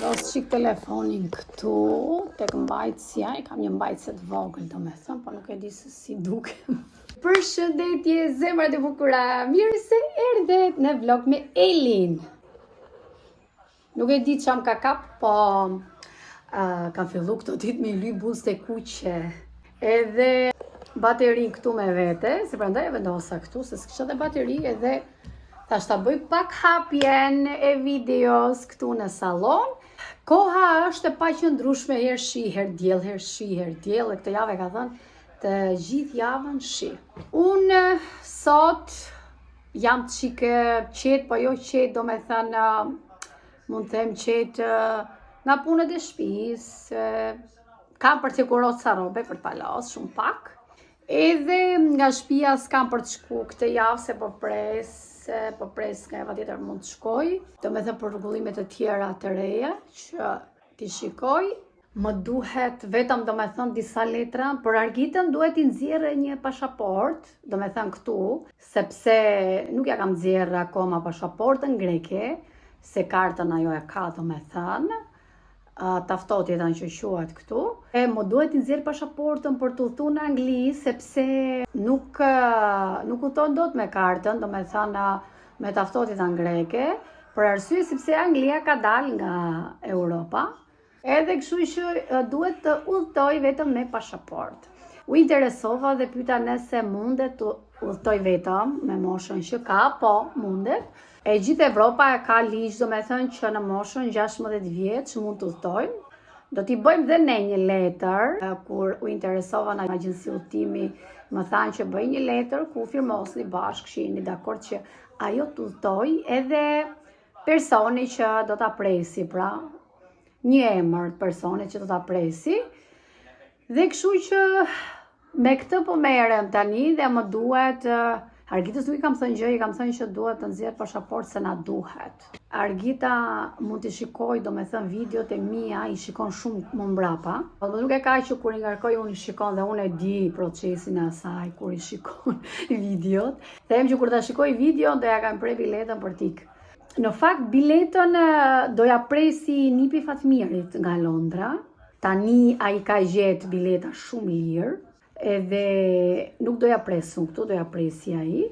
Vendos çik telefonin këtu, tek mbajtësja, i kam një mbajtëse të vogël, domethënë, po nuk e di se si dukem. Përshëndetje, zemrat e bukura, mirë se erdhet në vlog me Elin. Nuk e di ça më ka kap, po uh, kam fillu këto ditë me lyj buzët e kuqe. Edhe baterin këtu me vete, se prandaj e vendosa këtu, se s'kisha dhe bateri edhe thash ta bëj pak hapjen e videos këtu në sallon. Koha është e paqëndrueshme herë shi, herë diell, herë shi, herë diell, e këtë javë e ka thënë të gjithë javën shi. Unë sot jam çikë qetë, po jo qetë, domethënë, mund të them qetë nga punët e shpisë, kam për të hekuros ca rrobe për të palos, shumë pak. Edhe nga shpia s'kam për të shku këtë javë se po pres, po pres nga java tjetër mund të shkoj. Domethënë për rregullimet të tjera të reja që t'i shikoj. Më duhet vetëm domethënë disa letra, për Argitën duhet t'i nxjerrë një pasaport, domethënë këtu, sepse nuk ja kam nxjerrë akoma pasaportën greke, se kartën ajo e ka domethënë, taftotitën që quhet këtu. E më duhet t'i nxjerr pasaportën për të udhëtu në Angli, sepse nuk, nuk udhëton dot me kartën, domethënë me taftotitën greke, për arsye sepse Anglia ka dalë nga Europa, Edhe kështu që duhet të udhëtoj vetëm me pasaport. U interesova dhe pyeta nëse mundet të udhëtoj vetëm me moshën që ka, po mundet. E gjithë Evropa e ka ligj, domethënë që në moshën 16 vjeç mund të udhëtojnë. Do t'i bëjmë dhe ne një letër, kur u interesova në agjenci udhëtimi, më thanë që bëj një letër ku firmosni bashkë që jeni dakord që ajo të udhëtojë edhe personi që do ta presi, pra një emër të personit që do ta presi. Dhe kështu që me këtë po merrem tani dhe më duhet Argitës nuk i kam thënë gjë, i kam thënë që duhet të nxjerr pasaport se na duhet. Argita mund t'i shikoj, domethënë videot e mia i shikon shumë më mbrapa. Po nuk e ka që kur i ngarkoj unë i shikon dhe unë e di procesin e asaj kur i shikon videot. Them që kur ta shikoj videon do ja kam pre biletën për t'ik. Në fakt biletën do ja presi nipi Fatmirit nga Londra. Tani ai ka gjetë bileta shumë lirë edhe nuk do ja pres unë këtu, do ja presi ai.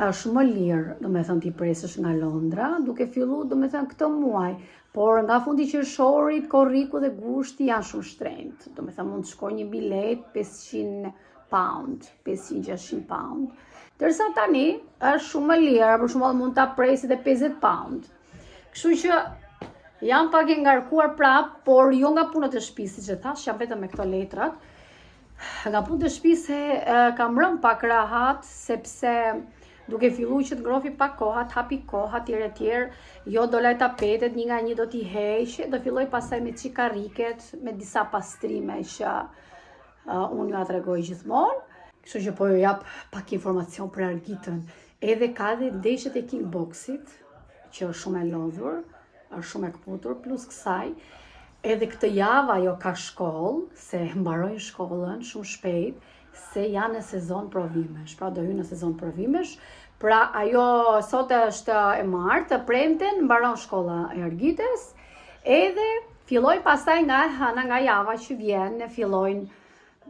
Është më lirë, domethënë t'i presësh nga Londra, duke fillu, domethënë këtë muaj, por nga fundi qershorit, korriku dhe gushti janë shumë shtrenjtë. Domethënë mund të shkojë një biletë 500 pound, 500-600 pound. Ndërsa tani është shumë më lirë, për shembull mund ta presi dhe 50 pound. Kështu që jam pak e ngarkuar prap, por jo nga punët e shtëpisë, siç e thash, jam vetëm me këto letrat. Nga punët e shtëpisë kam rënë pak rahat sepse duke fillu që të ngrofi pak koha, të hapi koha, tjere tjerë, jo do laj tapetet, një nga një do t'i heq, do filloj pastaj me çik karriket, me disa pastrime që Uh, unë jua tregoj gjithmonë, kështu që po ju jap pak informacion për Argitën. Edhe ka dhe ndeshjet e kickboxit, që është shumë e lodhur, është shumë e këputur, plus kësaj, edhe këtë javë ajo ka shkollë, se mbarojnë shkollën shumë shpejt, se janë në sezon provimesh, pra do hynë në sezon provimesh, pra ajo sot është e martë, të premten mbaron shkolla e Argitës, Edhe filloj pastaj nga e hëna, nga java që vjen, fillojnë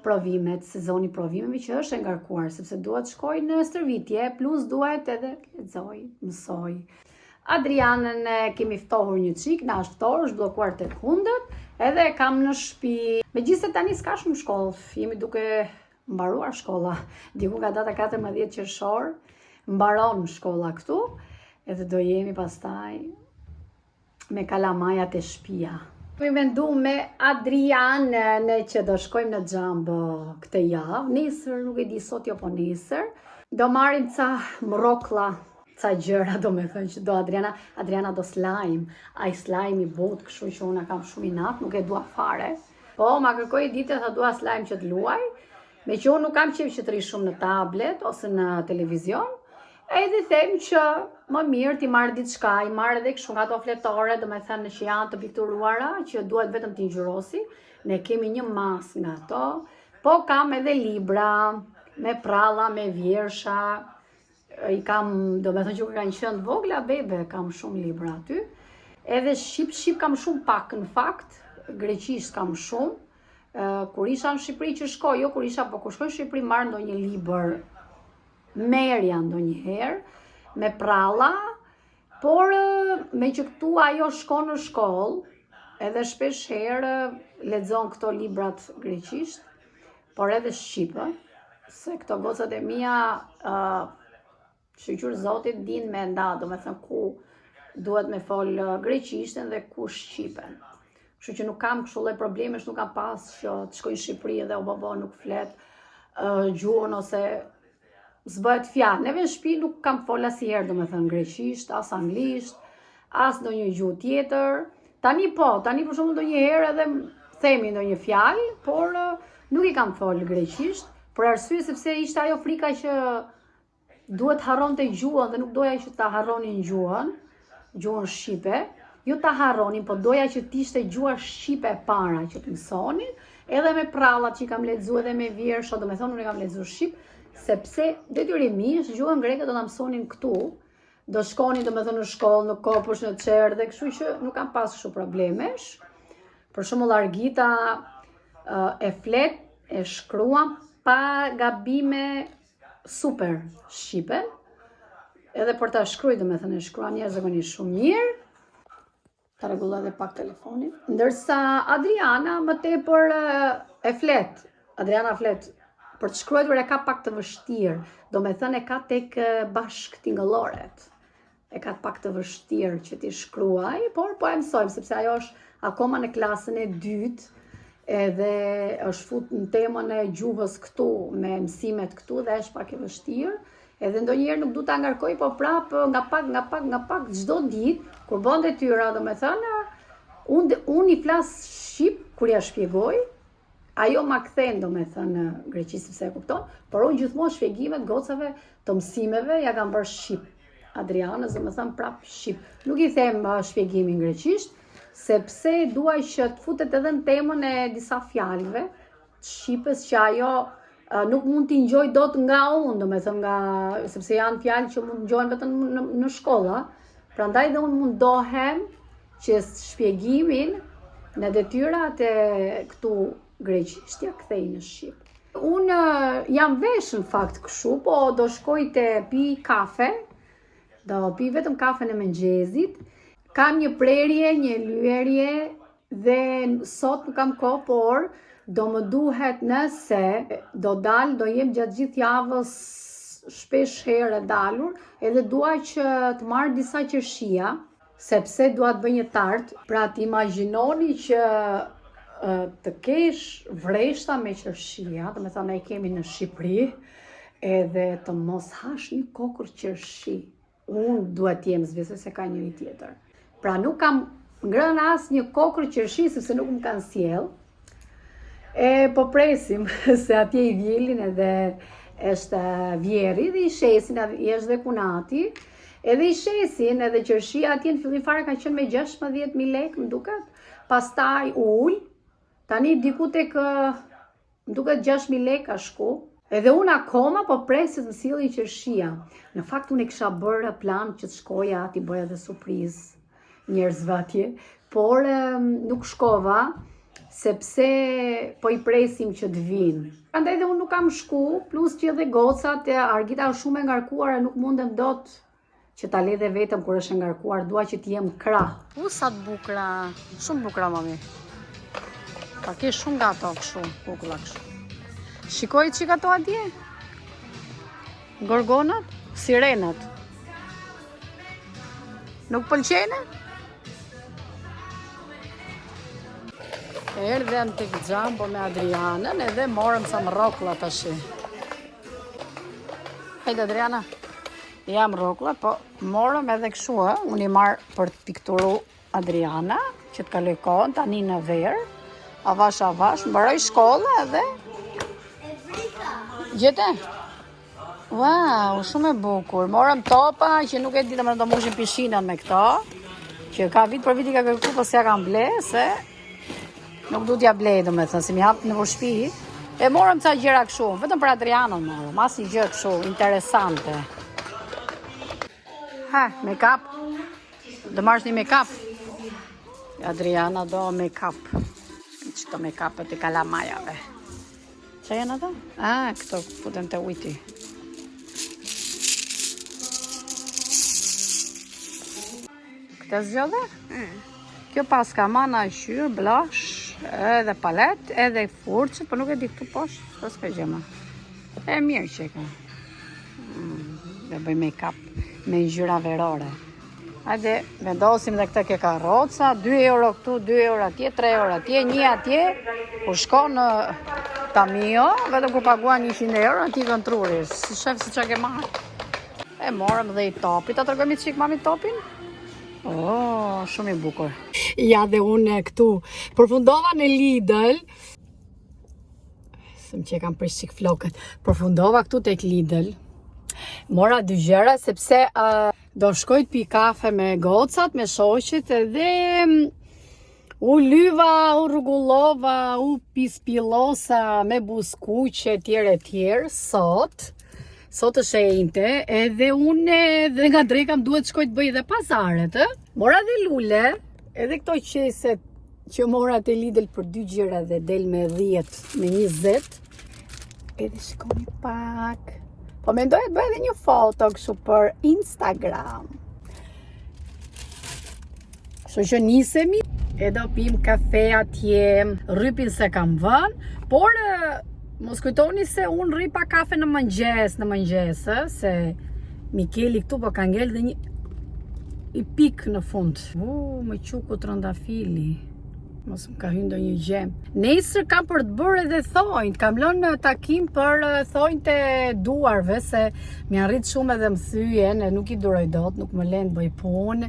provimet, sezoni provimeve që është e ngarkuar, sepse duhet shkoj në stërvitje, plus duhet edhe lexoj, mësoj. Adrianën e kemi ftohur një çik, na është ftohur, është bllokuar tek hundët, edhe e kam në shtëpi. Megjithëse tani s'ka shumë shkollë, jemi duke mbaruar shkolla, diku nga data 14 qershor, mbaron shkolla këtu, edhe do jemi pastaj me kalamajat te shpia. Kemi mendu me Adrianën që do shkojmë në Jumbo këtë javë, nesër, nuk e di sot jo po nesër. Do marrim ca mroklla, ca gjëra domethënë që do Adriana, Adriana do slime, ai slime i butë, kështu që unë kam shumë inat, nuk e dua fare. Po, ma kërkoi ditë, tha dua slime që të luaj, meqë unë nuk kam qejf që të rri shumë në tablet ose në televizion, Edhe them që më mirë t'i marr diçka, i marr edhe kështu nga ato fletore, domethënë që janë të pikturuara, që duhet vetëm t'i ngjyrosi. Ne kemi një masë nga ato, po kam edhe libra me pralla, me vjersha, i kam, domethënë që kur kanë qenë të vogla bebe, kam shumë libra aty. Edhe shqip, shqip kam shumë pak në fakt, greqisht kam shumë. Kur isha në Shqipëri që shkoj, jo kur isha, po kur shkoj në Shqipëri marr ndonjë libër, merrja ndonjëherë, me pralla, por meqë këtu ajo shkon në shkollë, edhe shpesh herë lexon këto librat greqisht, por edhe shqip, se këto gocat e mia uh, Shyqyr Zotit din me nda, domethënë ku duhet me fol greqishten dhe ku shqipen. Kështu që nuk kam kështu lloj problemesh, nuk kam pas që të shkoj në Shqipëri dhe o bobo nuk flet uh, gjuhën ose s'bëhet fjalë. Neve në shtëpi nuk kam fol asnjëherë, domethënë greqisht, as anglisht, as ndonjë gjuhë tjetër. Tani po, tani për shembull ndonjëherë edhe themi ndonjë fjalë, por nuk i kam fol greqisht, për arsye sepse ishte ajo frika që duhet harronte gjuhën dhe nuk doja që ta harronin gjuhën, gjuhën shqipe, jo ta harronin, po doja që të ishte gjuha shqipe e para që të mësonin, edhe me prallat që i kam lexu edhe me vjersha, domethënë unë i kam lexu shqip, sepse detyrimisht gjuhën greke do ta mësonin këtu, do shkonin domethënë në shkollë, në kopësht, në çerdhe, kështu që nuk kam pas kështu problemesh. Për shembull Argita e flet, e shkruan pa gabime super shqipe. Edhe për ta shkruajt, domethënë e shkruan jashtëzakonisht shumë mirë. Ta rregulloj edhe pak telefonin. Ndërsa Adriana më tepër e flet. Adriana flet për të shkruajtur e ka pak të vështirë, domethënë e ka tek bashkëtingëlloret. E ka pak të vështirë që t'i shkruaj, por po e mësojmë, sepse ajo është akoma në klasën e dytë, edhe është fut në temën e gjuhës këtu, me mësimet këtu, dhe është pak e vështirë, edhe ndonjëherë nuk du ta ngarkoj, po prapë nga pak, nga pak, nga pak, çdo ditë, kur bën detyra, domethënë, unë, unë i flas shqip, kur ia shpjegoj, Ajo ma kthen domethënë në greqisht sepse e kupton, por unë gjithmonë shpjegimet gocave të mësimeve ia kam bërë shqip. Adrianës domethënë prap shqip. Nuk i them uh, shpjegimin greqisht, sepse dua që të futet edhe në temën e disa fjalëve të shqipes që ajo uh, nuk mund t'i ngjoj dot nga unë, domethënë nga sepse janë fjalë që mund të ngjohen vetëm në, në shkolla. Prandaj dhe unë mundohem që shpjegimin në detyrat e këtu greqisht ia kthej në shqip. Unë jam vesh në fakt kështu, po do shkoj të pi kafe, do pi vetëm kafen e mëngjezit. Kam një prerje, një lyerje dhe sot nuk kam kohë, por do më duhet nëse do dal, do jem gjatë gjithë javës shpesh herë e dalur, edhe dua që të marr disa qershia, Sepse dua të bëj një tart, pra të imagjinoni që të kesh vreshta me qershia, domethënë ne kemi në Shqipëri, edhe të mos hash një kokërr qershi. Unë duhet të jem s'besoj se ka njeri tjetër. Pra nuk kam ngrënë as një kokërr qershi sepse nuk më kanë sjellë. E po presim se atje i vjelin edhe është vjerri dhe i shesin, i është dhe kunati, edhe i shesin edhe qershia atje në fillim fare ka qenë me 16.000 lekë, më duket, pastaj u ul, tani diku tek më duket 6.000 lekë ka shku, edhe unë akoma po pres që të më sjellin qershia. Në fakt unë e kisha bërë plan që të shkoja t'i bëja dhe surprizë njerëzve atje, por nuk shkova sepse po i presim që të vinë. Prandaj dhe unë nuk kam shku, plus që edhe gocat, Argita është shumë e ngarkuar e nuk mundem dot që ta le dhe vetëm kur është e ngarkuar, dua që të jem krah. U sa të bukura, shumë bukura mami. Pa ke shumë nga ato kështu, kukulla kështu. Shikoj çik ato atje. Gorgonat, sirenat. Nuk pëlqene? Erdhem tek Jumbo me Adrianën edhe morëm ca rroklla tashi. Hajde Adriana. Jam rroklla, po morëm edhe kështu, ë, unë i marr për të pikturu Adriana, që të kaloj kohën tani në verë. Avash avash, mbaroi shkolla edhe. Gjete? Wow, shumë e bukur. Morëm topa që nuk e di domethënë do mbushim pishinën me këto. Që ka vit për vit i ka kërku, po s'ja kam ble, se nuk du t'ja blej, domethënë, se m'i hap në shtëpi. E morëm ca gjëra kështu, vetëm për Adrianën morëm, asnjë gjë kështu interesante. Ha, make-up. Do marrësh një make-up. Adriana do make-up. Qëto make-upet e kalamajave. Ça janë ato? Ah, këto futen te ujti. Këtë zgjodhe? Mm. Kjo paska manicure, blush, edhe palet, edhe furçë, po nuk e di këtu poshtë, s'paska gjë më. E mirë që e ka. Mm, dhe bëj make-up me ngjyra verore. Hajde, vendosim dhe këtë ke karroca, 2 euro këtu, 2 euro atje, 3 euro atje, 1 atje, kur shkon në Tamio, vetëm kur paguan 100 euro, t'i ikën truri, s'i shef se ça ke marrë. E morëm dhe i topi, ta tregojmë çik mami topin? Oh, shumë i bukur. Ja dhe unë këtu, përfundova në Lidl, Se më që e kam prish çik flokët. Përfundova këtu tek Lidl. Mora dy gjëra sepse uh, do shkoj të pi kafe me gocat, me shoqet dhe mm, u lyva, u rregullova, u pispillosa me buzëkuqe e tjerë e tjerë sot. Sot është e enjte, edhe unë dhe nga dreka më duhet shkoj të bëj edhe pazaret, ë? Mora dhe lule, edhe këto qeset që mora te Lidl për dy gjëra dhe del me 10, me 20. Edhe shikoni pak. Po mendoj të bëj edhe një foto kështu për Instagram. Kështu që nisemi e do pim kafe atje, rrypin s'e kam vënë, por mos kujtoni se unë rri pa kafe në mëngjes, në mëngjes, ë, se Mikeli këtu po ka ngel dhe një i pik në fund. U, më quku trëndafili. Mos më ka hyrë ndonjë gjë. Nesër kam për të bërë edhe thonjt. Kam lënë takim për thonjt e duarve se më janë rrit shumë edhe më thyen e nuk i duroj dot, nuk më lënë të bëj punë.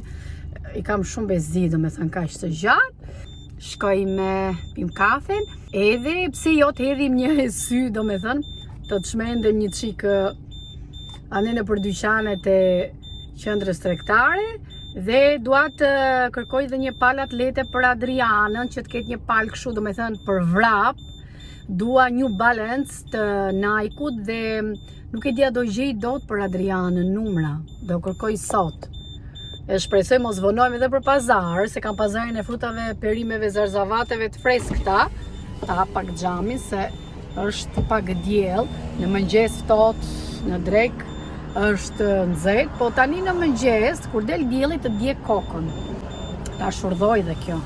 I kam shumë bezdi, domethënë kaq të gjatë. Shkojmë pim kafen, edhe pse jo të hedhim një sy, domethënë, të çmendem një çikë andej nëpër dyqanet e qendrës tregtare dhe dua të kërkoj dhe një palë atlete për Adrianën që të ketë një palë kështu, domethënë për vrap. Dua New Balance të Nike-ut dhe nuk e di a do gjej dot për Adrianën numra. Do kërkoj sot. E shpresoj mos vonojmë edhe për pazar, se kam pazarin e frutave, perimeve, zarzavateve të freskëta. Ta hap pak xhamin se është pak diell, në mëngjes ftohtë, në drekë është nxehtë, po tani në mëngjes kur del dielli të djeg kokën. Ta shurdhoj dhe kjo.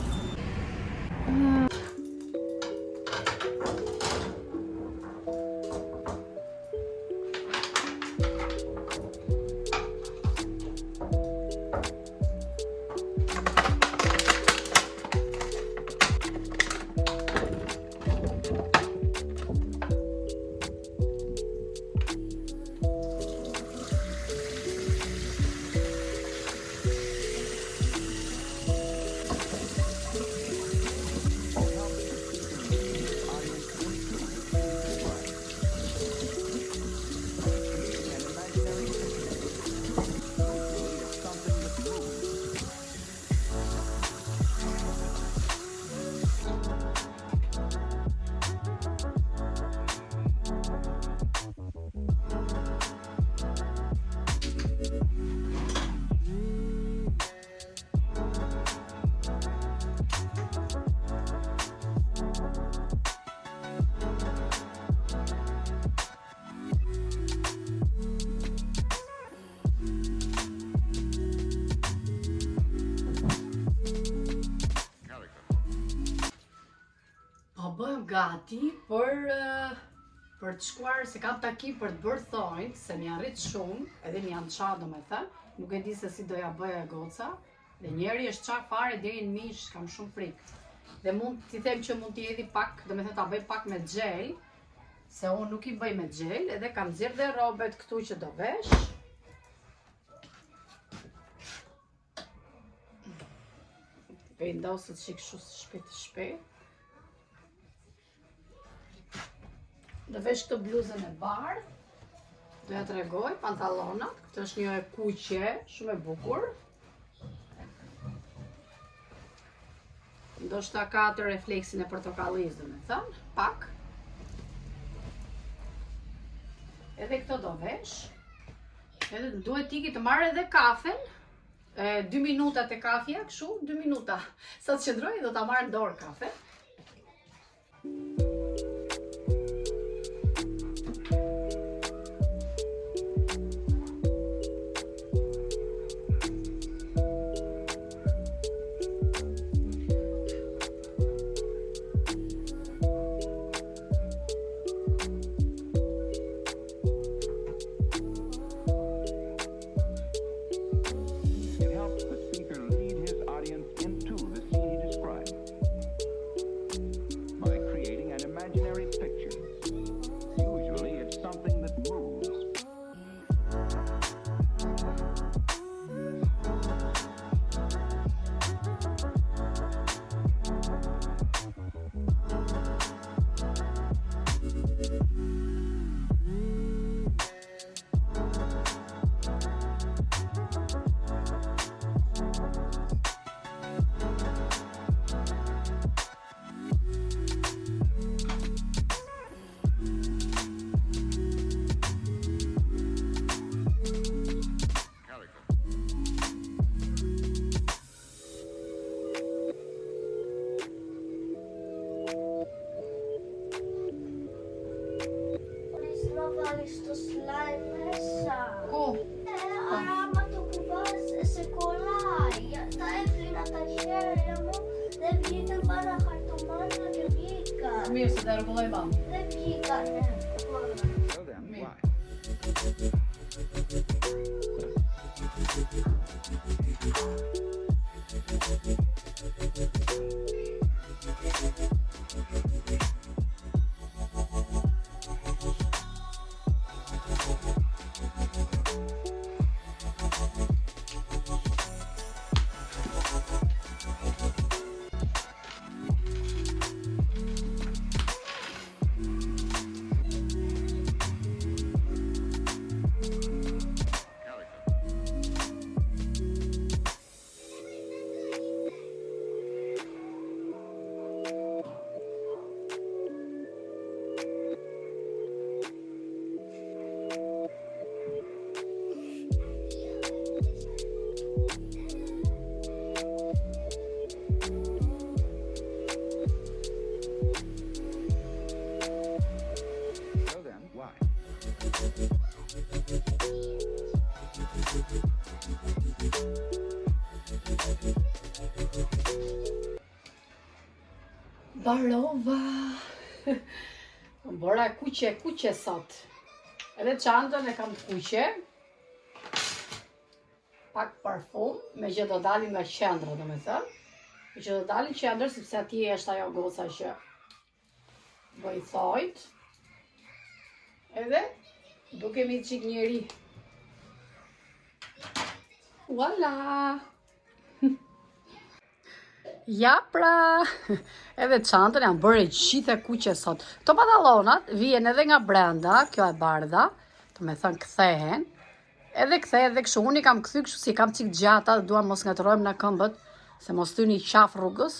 Po bëhem gati për për të shkuar se kam takim për të bërë thonjt, se më janë rrit shumë, edhe më janë ça domethënë, nuk e di se si do ja bëja goca, dhe njëri është ça fare deri në mish, kam shumë frikë. Dhe mund t'i them që mund t'i hedhi pak, domethënë ta bëj pak me xhel, se unë nuk i bëj me xhel, edhe kam nxjerrë dhe rrobet këtu që do vesh. Vendosët çik kështu shpejt shpejt. Do vesh këtë bluzën e bardhë. Do ja tregoj pantallonat. Këtë është një e kuqe, shumë e bukur. Ndoshta ka atë refleksin e portokallisë, domethënë, pak. Edhe këto do vesh. Edhe duhet iki të marr edhe kafen. E, dy minuta te kafja, kështu, dy minuta. Sa të qëndroj, do ta marr në dorë kafe. It helps the speaker lead his audience into the scene he describes by creating an imaginary picture. Usually it's something that moves. Μπορείς να βάλεις το slime μέσα. Ku? Ε, άρα άμα το κουμπάς σε κολλάει. Τα έπλυνα τα χέρια μου, δεν βγήκαν παρά χαρτομάτια και βγήκαν. Mirë se të rregulloj bam. Δεν βγήκανε. Tell them why. Tell them why. Barova. Bora kuqe, kuqe sot. Edhe çantën e kam të kuqe. Pak parfum, me që do dalim nga qendra, do me thënë. Me që do dalim qendër, sepse atje është ajo goca që bëj thojt. Edhe dukemi çik njeri. Voila! Ja pra, edhe çantën janë bërë gjithë e kuqe sot. Këto pantallonat vijen edhe nga brenda, kjo e bardha, do me thënë kthehen. Edhe kthehen edhe kështu, unë i kam kthy kështu si i kam çik gjata, dhe dua mos ngatërrojmë në këmbët, se mos thyni qaf rrugës.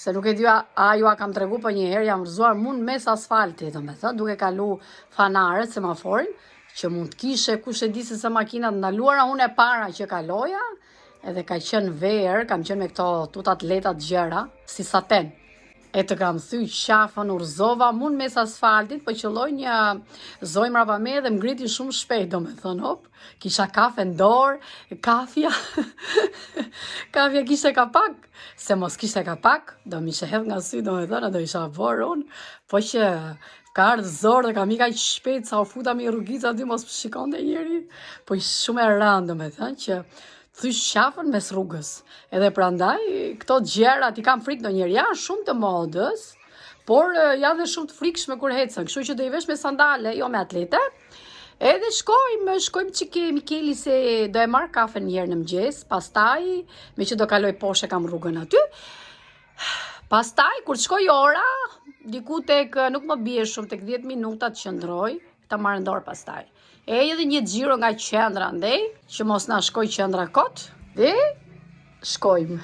Se nuk e di a, a ju a kam tregu për një herë, jam rrëzuar mu në mes asfaltit, do me thënë, duke kalu fanaret, semaforin, që mund të kishe, kush e di se se makinat ndaluara, unë e para që kaloja, edhe ka qenë verë, kam qenë me këto tutat leta të gjera, si saten. E të kam thy qafën, u rrëzova mu në mes asfaltit, po qëlloi një zonjë mbrapa me dhe më ngriti shumë shpejt, do me thënë, hop, kisha kafe në dorë, kafja, kafja kishte kapak, se mos kishte kapak, do më ishe hedh nga sy, do me thënë, do isha vorë unë, po që ka ardhë zor dhe kam ik aq shpejt sa u futa me rrugica aty mos më shikonte njeri, po ishte shumë e rëndë, do me thënë, që thysh qafën mes rrugës. Edhe prandaj këto gjërat i kam frikë ndonjëherë, janë shumë të modës, por janë dhe shumë të frikshme kur ecën, kështu që do i vesh me sandale, jo me atlete. Edhe shkojmë, shkojmë çike Mikeli se do e marr kafen një herë në mëngjes, pastaj me që do kaloj poshtë e kam rrugën aty. Pastaj kur të shkoj ora, diku tek nuk më bie shumë tek 10 minuta të qëndroj, ta marr në dorë pastaj. E edhe një xhiro nga qendra ndej, që mos na shkoj qendra kot, dhe shkojmë.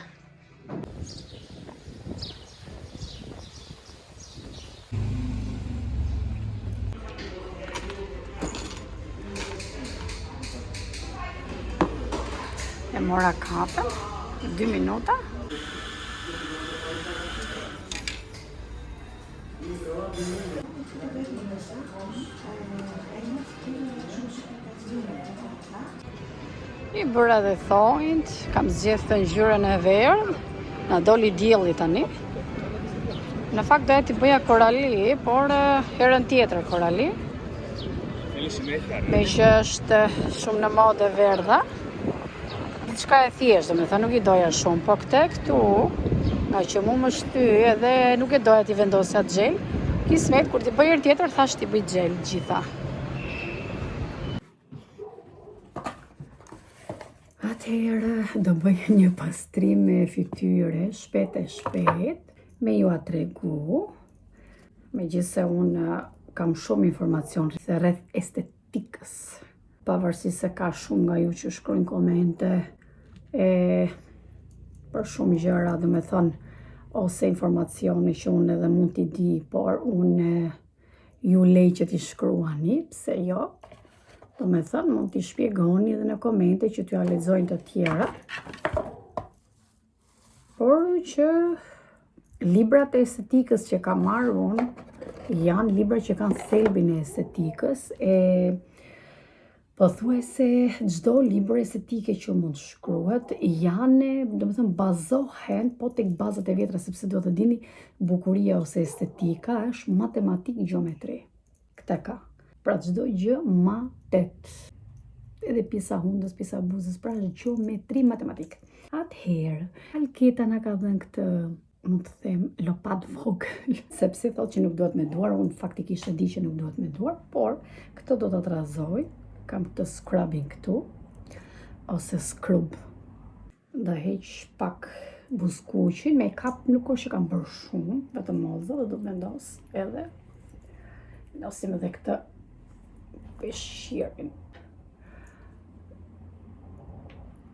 E mora kafen, 2 minuta. I bëra dhe thonjt, kam zgjedh të ngjyrën e verdhë, na doli dielli tani. Në fakt doja t'i bëja korali, por eh, herën tjetër korali. Meqë është shumë në modë e verdha. Diçka e thjeshtë, domethënë nuk i doja shumë, po këtë këtu, ngaqë mu më shty edhe nuk e doja t'i vendosja xhel, kismet, kur t'i bëj herë tjetër, thash t'i bëj xhel gjitha. Atëherë do bëj një pastrim me fytyre shpejt e shpejt, me jua tregu, megjithëse unë kam shumë informacion rreth estetikës. Pavarësisht se ka shumë nga ju që shkruajnë komente e për shumë gjëra, domethënë, ose informacione që unë edhe mund t'i di, por unë ju lej që t'i shkruani, pse jo? Domethënë, mund t'i shpjegoni edhe në komente që t'jua lexojnë të tjera. Por që librat e estetikës që kam marrë unë, janë libra që kanë thelbin e estetikës, e pothuajse çdo libër estetike që mund të shkruhet, janë, domethënë, bazohen po tek bazat e vjetra, sepse duhet të dini bukuria ose estetika është matematikë gjeometri. Këtë ka. Pra çdo gjë matet. Edhe pjesa hundës, pjesa buzës, pra është gjeometri matematikë. Atëherë, Alketa na ka dhënë këtë mund të them lopatë vogël, sepse thotë që nuk duhet me duar, unë faktikisht e di që nuk duhet me duar, por këtë do ta trazoj, kam këtë scrubbing këtu, ose scrub. Do heq pak buzëkuqin, make-up nuk është që kam bërë shumë, vetëm mollëza dhe do të vendos edhe vendosim edhe këtë peshqirin.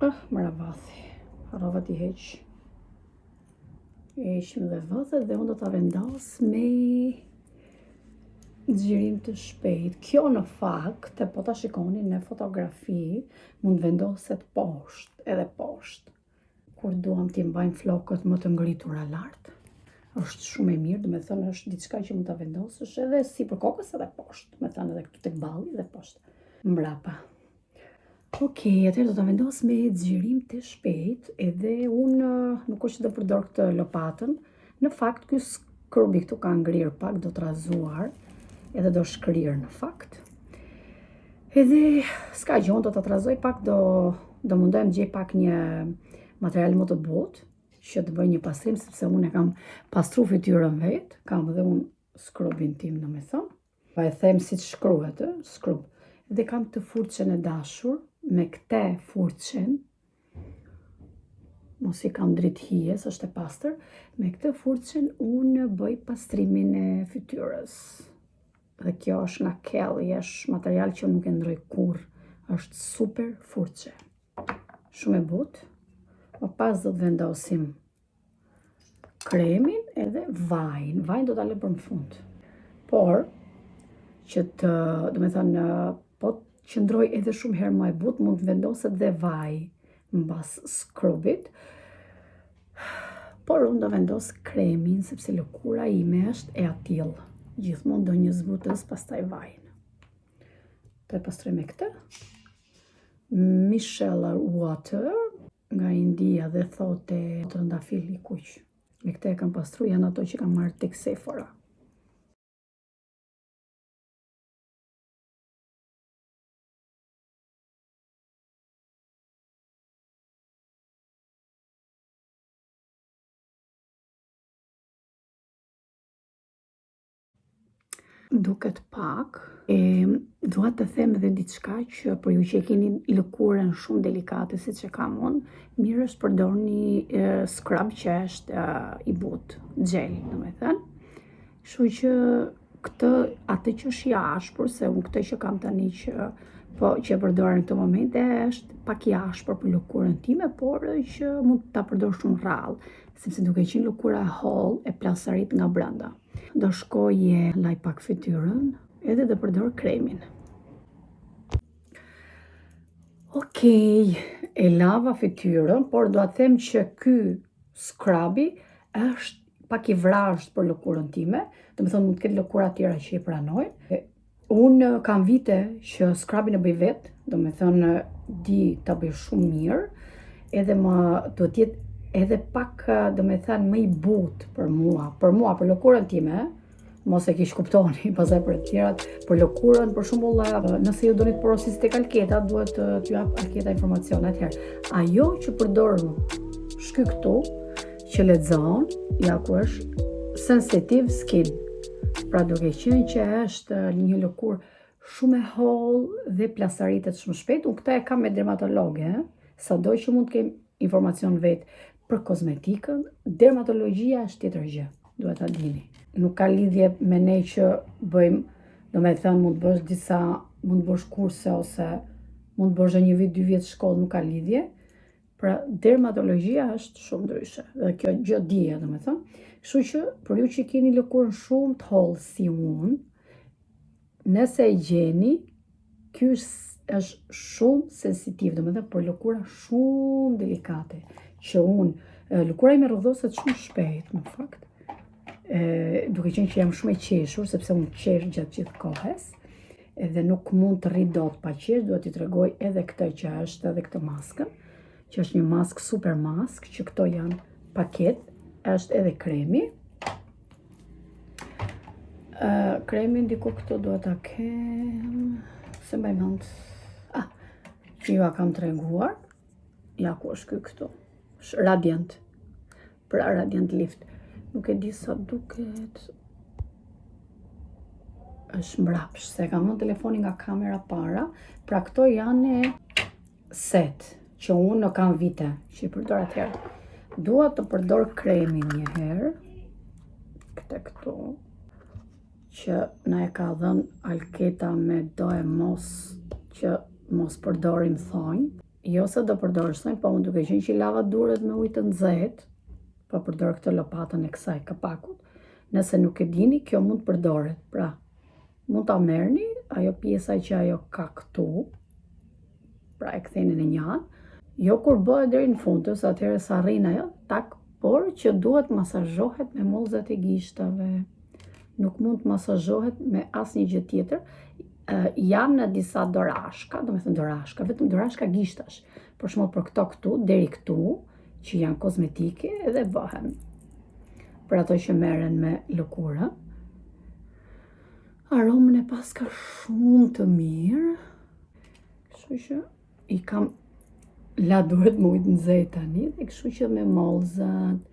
Ah, më ra vathi. Harrova t'i heq. I heqim dhe vathet dhe unë do ta vendos me xhirim të shpejt. Kjo në fakt, e po ta shikoni në fotografi, mund vendoset poshtë, edhe poshtë. Kur duam t'i mbajmë flokët më të ngritura lart. Është shumë e mirë, domethënë është diçka që mund ta vendosësh edhe sipër kokës edhe poshtë, domethënë edhe këtu tek balli dhe poshtë. Mbrapa. Ok, atëherë do ta vendos me xhirim të shpejt, edhe unë nuk është që do përdor këtë lopatën. Në fakt, ky skrubi këtu ka ngrirë pak, do trazuar, edhe do shkrirë në fakt. Edhe s'ka gjë, unë do ta trazoj pak, do, do mundohem gjej pak një material më të butë, që të bëj një pastrim, sepse unë e kam pastru fytyrën vetë, kam dhe unë skrubin tim, domethënë. Po e them siç shkruhet, ë, scrub. Dhe kam këtë furçën e dashur, me këte furçen, mos i kam dritë hijes, është e pastër, me këtë furçen unë bëj pastrimin e fytyrës. Dhe kjo është nga Kelly, është material që nuk e ndroj kurrë, është super furçe. Shumë e butë. Më pas do të vendosim kremin edhe vajin. Vajin do ta lë për në fund. Por, që të, domethënë, po të qëndroj edhe shumë herë më e butë, mund të vendoset dhe vaj mbas scrubit. Por unë do vendos kremin, sepse lëkura ime është e atillë. Gjithmonë do një zbutës, pastaj vajin. Do e pastroj me këtë. Micellar water nga India dhe thote trëndafil i kuq. Me këtë e kam pastru, janë ato që kam marrë tek Sephora. Duket pak, e dua të them edhe diçka që për ju që e keni lëkurën shumë delikate siç e kam unë, mirë është përdorni e, scrub që është e, i butë, gel, domethënë. Kështu që këtë atë që është i ashpër, se unë këtë që kam tani që po që e përdor në këtë moment është pak i ashpër për lëkurën time, por që mund ta përdor shumë rrallë, sepse duke qenë lëkura e hollë e plasarit nga brenda. Do shkoj e laj pak fytyrën edhe do përdor kremin. Okej, okay. E lava fytyrën, por dua të them që ky scrubi është pak i vrazhdë për lëkurën time, domethënë mund të ketë lëkura tjera që i pranojnë. Unë kam vite që scrubin e bëj vetë, domethënë di ta bëj shumë mirë, edhe më duhet të jetë edhe pak, domethënë, më i butë për mua, për mua, për lëkurën time, mos e keqkuptoni, pastaj për të tjerat, për lëkurën, për shembull, nëse ju doni të porosisni tek Alketa, duhet të t'ju jap Alketa informacion atëherë. Ajo që përdor është ky këtu, që lexon, ja ku është sensitive skin. Pra duke qenë që është një lëkurë shumë e hollë dhe plasaritet shumë shpejt, unë këtë e kam me dermatologe, sado që mund të kem informacion vetë për kozmetikën, dermatologjia është tjetër gjë duhet ta dini. Nuk ka lidhje me ne që bëjmë, domethënë mund të bësh disa, mund të bësh kurse ose mund të bësh një vit, dy vjet shkollë, nuk ka lidhje. Pra dermatologjia është shumë ndryshe dhe kjo gjë dije, domethënë. Kështu që për ju që keni lëkurën shumë të hollë si unë, nëse e gjeni, ky është shumë sensitiv, domethënë për lëkura shumë delikate, që unë, lëkura ime rrudhoset shumë shpejt, në fakt, e, duke qenë që jam shumë e qeshur, sepse unë qesh gjatë gjithë kohës, edhe nuk mund të rri dot pa qesh, duhet t'i tregoj edhe këtë që është edhe këtë maskën, që është një maskë super maskë, që këto janë paket, është edhe kremi, Uh, kremin diku këtu duhet ta kem, s'e mbaj mend, ah, që jua kam treguar, ja ku është ky këtu, është Radiant, pra Radiant Lift, nuk e di sa duket, është mbrapsht, se kam vënë telefonin nga kamera para, pra këto janë set, që unë në kam vite, që i përdor atëherë. Dua të përdor kremin një herë, këtë këtu, që na e ka dhënë Alketa me doemos që mos përdorim thonj. Jo se do përdorësh thonj, po unë duke qenë që i lava duret me ujë të nxehtë, po përdor këtë lopatën e kësaj kapakut. Nëse nuk e dini, kjo mund të përdoret. Pra, mund ta merrni ajo pjesa që ajo ka këtu, pra e ktheni në një anë, jo kur bëhet deri në fund, se atëherë s'arrin ajo, tak, por që duhet masazhohet me mollzat e gishtave. Nuk mund të masazhohet me asnjë gjë tjetër. Janë në disa dorashka, domethënë dorashka, vetëm dorashka gishtash. Për shembull për këto këtu, deri këtu, që janë kozmetike edhe bëhen. Për ato që merren me lëkurën. Aromën e paska shumë të mirë. Kështu që i kam la duhet me ujë të nxehtë tani dhe kështu që me mollzat.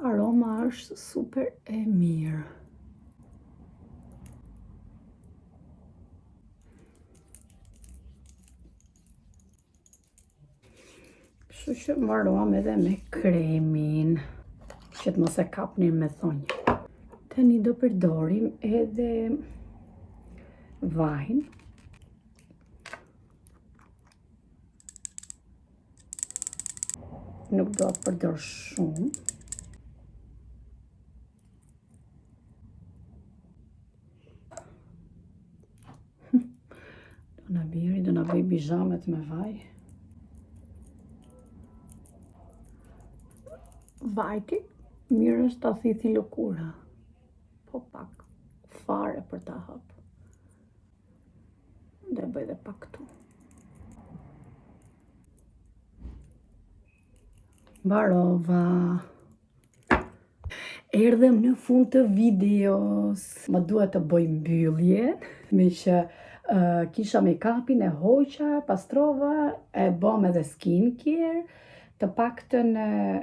Aroma është super e mirë. Kështu që mbaruam edhe me kremin, që të mos e kapnin me thonj. Tani do përdorim edhe vajin. Nuk do të përdor shumë. Do na bjeri, do na bëj bizhamet me vaj. Vajti, mirë është ta thithi lëkura. Po pak, fare për ta hap. Do e bëj dhe pak këtu. Mbarova. Erdhëm në fund të videos. Më duhet të bëj mbyllje, meqë uh, kisha make-upin e hoqa, pastrova, e bëm edhe skin care, të paktën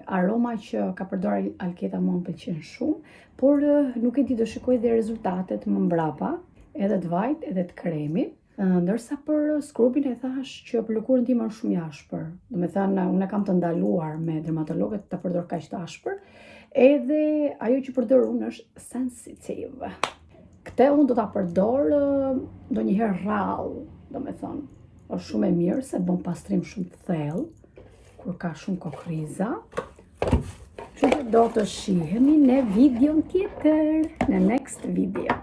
aroma që ka përdorur Alketa mua më pëlqen shumë, por nuk e di do shikoj dhe rezultatet më mbrapa, edhe të vajit edhe të kremit. Ndërsa për scrubin e thash që për lëkurën time është shumë i ashpër. Domethënë, unë e kam të ndaluar me dermatologët ta përdor kaq të ashpër. Edhe ajo që përdor unë është sensitive. Këtë unë do ta përdor ndonjëherë rrallë, domethënë. Është shumë e mirë se bën pastrim shumë të thellë kur ka shumë kokrriza. Kështu që do të shihemi në videon tjetër, në next video.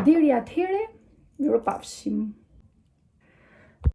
Deri atëherë, mirupafshim.